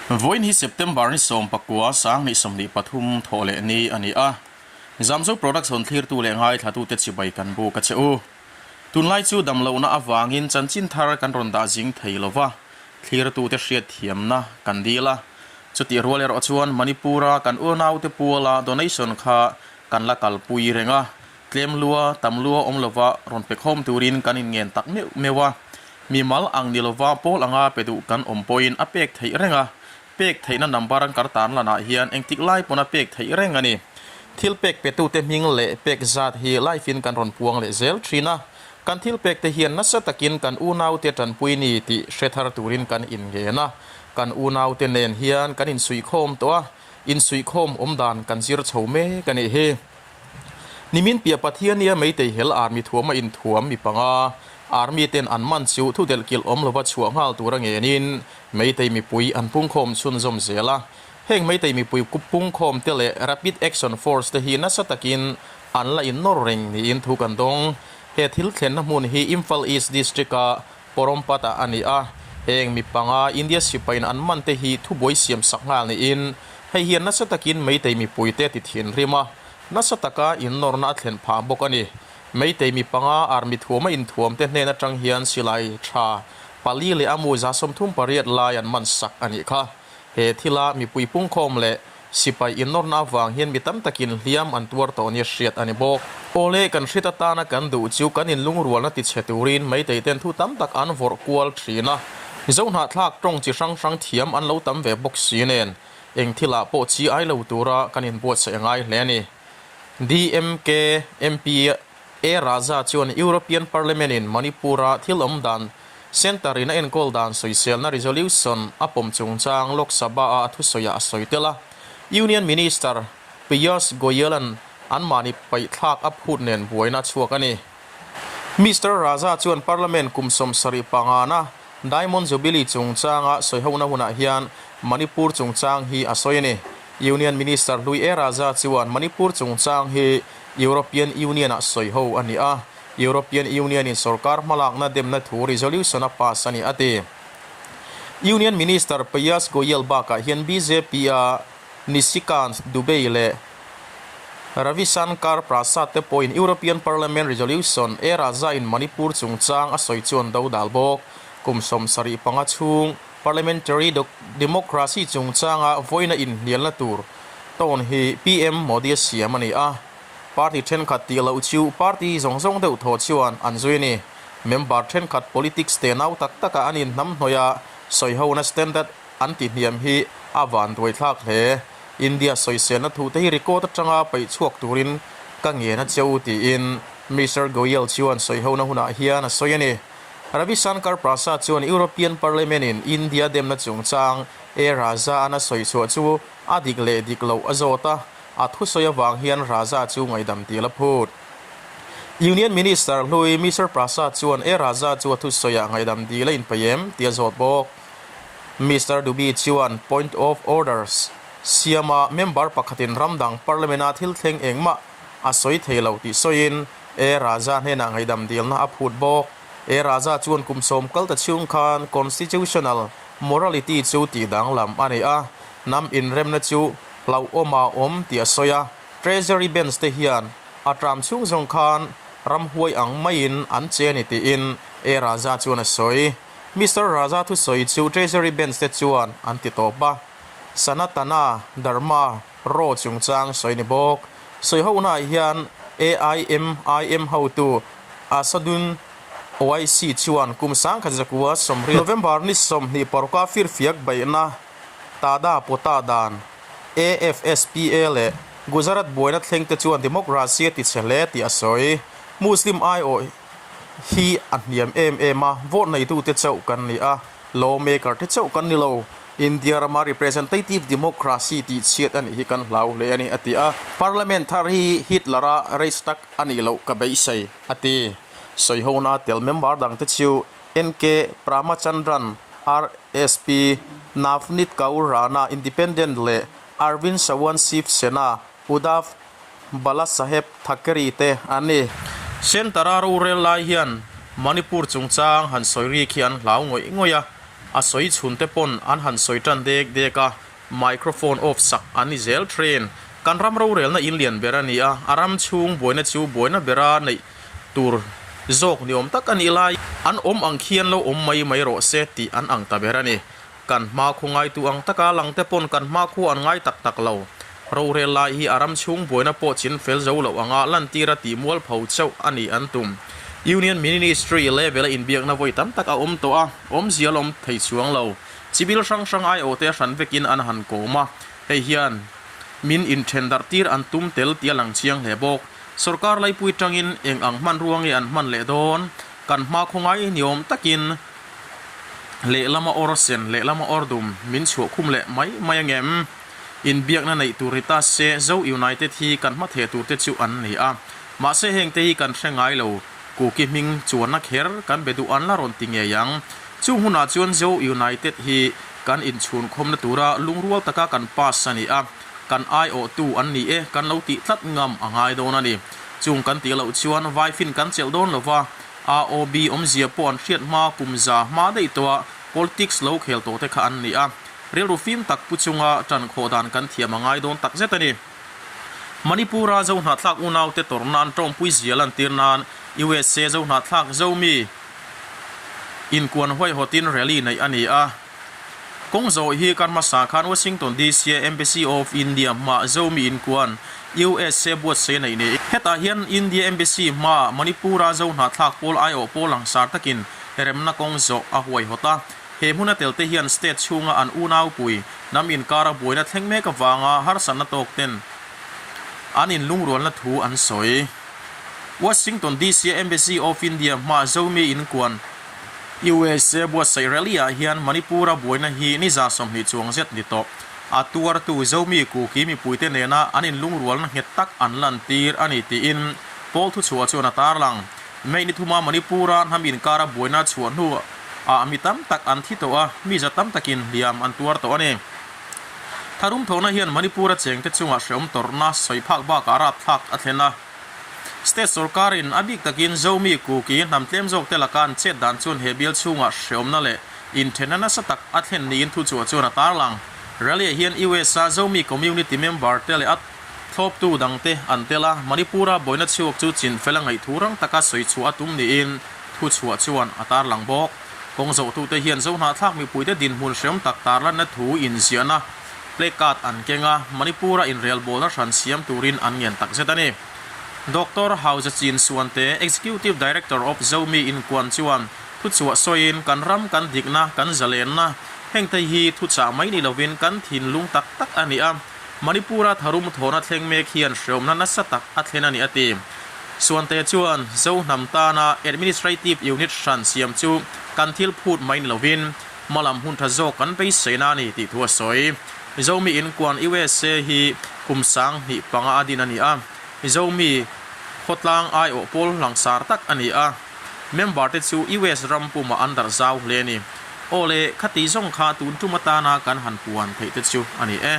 Vawiin hi September ni 19, 2023 thawh leh ni a ni a. Zamzo Products hawn thlirtu leh ngaithlatute chibai kan buk a che u. Tunlai chu damlohna avangin chanchin thar kan rawn dah zing thei lo va, thlirtute hriatthiamna kan dil a. Chutih rual erawh chuan Manipur-a kan unaute puala donation kha kan la kalpui reng a, tlem lua, tam lua awm lova rawn pe khawm turin kan inngen tak meuh meuh a. Mimal ang ni lova pawl anga pe duh kan awm pawhin a pek theih reng a, pek theihna number an kar tan lanah hian engtik lai pawn a pek theih reng a ni. Thil pek petute hming leh pek zat hi live in kan rawn puang leh zel thin a, kan thil pek te hian nasa takin kan unaute tanpui ni tih hre thar turin kan inngen a, kan unaute nen hian kan insuihkhawm tawh a, insuihkhawm awmdan kan zir chho mek a nih hi. Nimin piah Pathiania Meitei hel Army thuam a inthuam mi panga Army ten an man chu thu delh kilh awm lova chhuah nghal tur a ngenin Meitei mipui an pungkhawm chhunzawm zel a. Heng Meitei mipui pungkhawm te leh Rapid Action Force te hi nasa takin an la innawr reng niin thu kan dawng. He thil thlenna hmun hi Imphal East District a Porompat ah a ni a. Heng mi panga India sipain an man te hi thubuai siam sak nghal niin hei hian nasa takin Meitei mipuite a ti thinrim a, nasa taka innawrna a thlen phah bawk a ni. Meitei mi panga army thuama inthuam te hnen atang hian silai tha pali leh a mu 38 lai an man sak a nih kha. He thila mipui pungkhawm leh sipai innawrna avang hian mi tam takin hliam an tuar tawh nia hriat a ni bawk. Awle kan hriat atana kan duh chu kan inlungrualna tichhe turin Meitei ten thu tam tak an vawrh kual thin a. Zohnahthlak tawng chi hrang hrang thiam an lo tam ve bawk si nen eng thilah pawh chi ai lo tura kan inbuatsaih a ngai hle a ni. DMK MP A Raja chuan European Parliament in Manipur-a thil awm dan Centre in a enkawl dan sawiselna resolution a pawm chungchang Lok Sabha-a a thusawiah a sawi tel a. Union Minister Piyush Goyal-a'n anmahni paihthlak a phut nen buaina a chhuak a ni. Mister Raja chuan Parliament kum 75 na Diamond Jubilee chungchanga sawihona hunah hian Manipur chungchang hi a sawi a ni. Union Minister hlui A Raja chuan Manipur chungchang hi European Union-ah sawiho a ni a, European Union-in sorkar hmalakna demna thu resolution a pass a ni a ti. Union Minister Piyush Goyal bakah hian BJP-a Nishikant Dubey leh Ravi Shankar Prasad te pawhin European Parliament resolution A Raja-in Manipur chungchang a sawi chuan do dal bawk. Kum 75 chhung Parliamentary Democracy chungchanga vawiina inhnialna tur tawn hi PM Modi a siam a ni a. Party thenkhat tih loh chu party zawng zawng deuh thaw chuan an zui a ni. Member thenkhat politics tenau tak taka an inhnamhnawih a, sawihona standard an tihniam hi a vanduaithlak hle. India sawiselna thute hi record atanga peih chhuak turin ka ngen a che u tiin Mister Goyal chuan sawihona hunah hian a sawi a ni. Ravi Shankar Prasad chuan European Parliament-in India demna chungchang A Raja-a'n a sawi chhuah chu a dik leh dik loh a zawt a, a thusawi avang hian Raja chu ngaihdam dil a phut. Union Minister hlui Mister Prasad chuan A Raja chu a thusawiah ngaihdam dil a inpeih em tih a zawt bawk. Mister Dubey chuan Point of Orders siama member pakhatin ramdang Parliament-a thil thleng engmah a sawi thei lo tih sawiin A Raja hnenah ngaihdam dilna a phut bawk. A Raja chuan kum sawm kal ta chhung khan constitutional morality chu tih danglam a ni a, hnam inremna chu hlauhawm a awm tih a sawi a. Treasury Bench te hian a tram chhung zawng khan ramhuai ang maiin an che a ni tiin A Raja chuan a sawi. Mister Raja thusawi chu Treasury Bench te chuan an ti tawp a. Sanatana Dharma Raw chungchang sawi ni bawk. Sawihonaah hian AIMIM hotu Asaduddin Owaisi chuan kum 1980 November ni 26 a firfiak beihna Tada Pota dan AFSPA leh Gujarat buaina thlengte chuan democracy a tichhe hle tih a sawi. Muslim aiawh hi a hniam em em a, vote neitute chauh kan ni a, lawmaker te chauh kan ni lo. India rama representative democracy tih chhiat a nih hi kan hlau hle a ni, a ti a. Parliament thar hi Hitler-a race tak a nih loh ka beisei, a ti. Sawihona tel member dangte chu NK Pramachandran, RSP, Navneet Kaur Rana, Independent, leh Arvind Sawant Shiv Sena, Uddhav Balasaheb Thackeray te an ni. Centre-a rorel lai hian Manipur chungchang han sawi rik hi an hlau ngawih ngawih a. A sawi chhun te pawn an han sawi tan dek dek a, microphone off sak an ni zel thin. Kan ram rorelna in lian ber a ni a, a ram chhung buaina chu buaina bera neih tur zawk ni awm tak a nih lai. An awm ang khian lo awm mai mai rawh se tih an ang ta ber a ni. Kan hmakhua ngaitu ang taka lang te pawn kan hmakhua an ngai tak tak lo. Rorel lai hi a ram chhung buaina pawh chin fel zo loh anga lantira tih mualpho chauh a ni an tum. Union Ministry level a inbiakna vawi tam tak a awm tawh a, awmzia la awm thei chuang lo. Chibil hrang hrang aiawhte hran vekin an han kawm a, hei hian min inthen darh tir an tum tel tih a lang chiang hle bawk. Sorkar laipui tangin eng ang hmanrua nge an hman leh dawn? Kan hmakhua ngai ni awm takin lehlama awr sen, lehlama awr dum min chhuah khum leh mai mai angem? Inbiakna neih tur ni ta se Zo United hi kan hma theh tur te chu an ni a, mahse heng te hi kan hre ngai lo. Kuki hming chuanna kher kan be duh an la rawn ti ngei ang. Chung hunah chuan Zo United hi kan inchhunkhawmna tura lungrual taka kan pass a ni a, kan aiawhtu an ni e kan lo tih tlat ngam a ngai dawn a ni. Chung kan tih loh chuan vaifin kan chelh dawn lo va, AOB awmzia pawh an hriat hma kum za hma daih tawha politics lo khel tawh te kha an ni a, rilru fim tak pu chunga tan khawh dan kan thiam a ngai dawn tak zet a ni. Manipur-a Zohnahthlak unaute tawrhna an tawngpui zia lantir nan USA Zohnahthlak Zomi inkuan huaihawtin rally neih a ni a. Kawng zawh hi kar hmasa khan Washington DC-a Embassy of India hmaah Zomi inkuan USA buatsaih a neih niin hetah hian India Embassy hmaah Manipur-a Zohnahthlak pawl aiawh pawl langsar takin remna kawng zawh a huaihawt a. He hmuna telte hian state chhunga an unaupui hnam inkara buaina thleng mek avanga harsatna tawk ten an inlungrualna thu an sawi. Washington DC-a Embassy of India hmaa Zomi inkuan USA buatsaih rally-ah hian Manipur-a buaina hi ni 20 chuang zet ni tawh. A tuartu Zomi Kuki mipuite nena an inlungrualna nghet tak an lantir a ni tiin pawl thuchhuah chuan a tarlang. May ni thuma Manipur-a hnam inkara buaina chhuah hnu ah mi tam tak an thi tawh a, mi za tam takin hliam an tuar tawh a ni. Tharum thawhna hian Manipur-a chengte chungah hreawm tawrhna sawi phak bakah rapthlak a thlen a. State sorkarin a bik takin Zomi Kuki hnam tlem zawkte laka an chet dan chuan he bial chhungah hreawmna leh inthenna nasa tak a thlen niin thuchhuah chuan a tarlang. Rally-ah hian US-a Zomi community member te leh a Thlawptu dangte an tel a, Manipur-a buaina chhuak chu chin fel a ngaihthu rang taka sawi chhuah a tum niin thuchhuah chuan a tarlang bawk. Kawng zawhtute hian Zohnahthlak mipuite dinhmun hreawm tak tarlanna thu inziahna placard an keng a, Manipur-a inrelbawlna hran siam turin an ngen takzet a ni. Doctor Hauza Chin Suante, Executive Director of Zomi Inkuan chuan thuchhuah sawiin, Kan ram, kan dikna, kan zalenna, hengte hi thuchah mai ni lovin kan thinlung tak tak a ni a, Manipur-a tharum thawhna thleng mek hian hreawmna nasa tak a thlen a ni a ti. Suante chuan Zo hnam tana Administrative Unit hran siam chu kan thil phut mai ni lovin hmalam hun tha zawk kan beiseina a ni tih thu a sawi. Zomi inkuan USA hi kum 2005 a din a ni a, Zomi khawtlang aiawh pawl langsar tak a ni a, member te chu US ram pumah an darh zau hle a ni. Aw le, khati zawng kha tun tum atana kan han puan theih te chu a ni e.